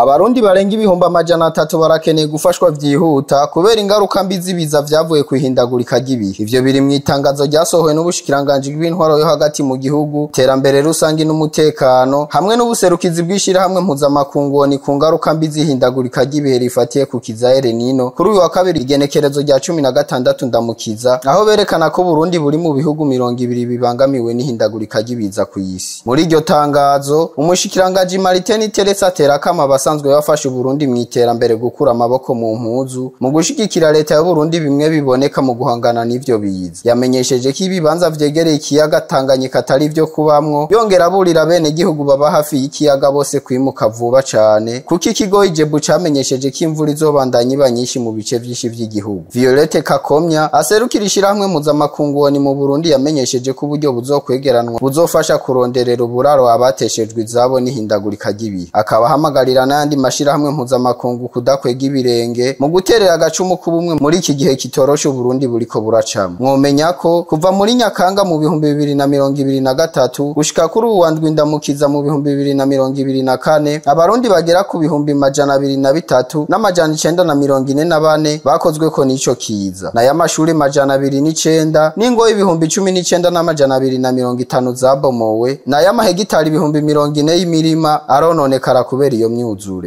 Abarundi barenga 300,000 barakeneye gufashwa vyihuta kubera ingaruka mbi z'ibiza vyavuye kwihindagurika ry'ibihe. Ivyo biri mw'itangazo ryasohowe n'ubushikiranganji bw'intwaro yo hagati mu gihugu, terambere rusangi n'umutekano, hamwe n'ubuserukizi bw'ishirahamwe mpuzamakungu ni ku ngaruka mbi z'ihindagurika ry'ibihe rifatiye ku kiza El Nino. Kuri uyu wa kabiri igenekerezo rya 16 Ndamukiza, aho berekana ko Burundi buri mu bihugu 20 bibangamiwe n'ihindagurika ry'ibiza kw'isi. Muri iryo tangazo, umushikiranganji Martin Teretse atera akamo abasanzwe bafasha Uburundi mw'iterambere gukura amaboko mu mpuzu mu gushigikira leta y'u Burundi bimwe biboneka mu guhangana n'ivyo biza. Yamenyesheje ko ibibanza vyegereye ikiyaga Tanganyika atari ivyo kubamwo, yongera aburira bene gihugu baba hafi y'ikiyaga bose kwimuka vuba cane, kuko ikigo Ijebu camenyesheje ko imvura izobandanya iba nyinshi mu bice vyinshi vy'igihugu. Violette Kakomya aserukira ishirahamwe mpuzamakungu ni mu Burundi yamenyesheje ko uburyo buzokwegeranwa buzofasha kuronderera uburaro abateshejwe izabo n'ihindagurika ry'ibihe. Akaba ahamagarira n'ayandi mashirahamwe mpuzamakungu kudakwega ibirenge mu guterera agacumu k'ubumwe muri iki gihe kitoroshe Uburundi buriko buracamwo. Mwomenya ko kuva muri Nyakanga mu 2023 gushika kuri uwa ndwi Ndamukiza mu 2024 abarundi bagera ku 203,944 bakozweko n'ico kiza. Nayo amashuri 209 n'ingo 19,250 zabomowe, nayo amahegitari 40,000 y'imirima arononekara kubera iyo myuzure.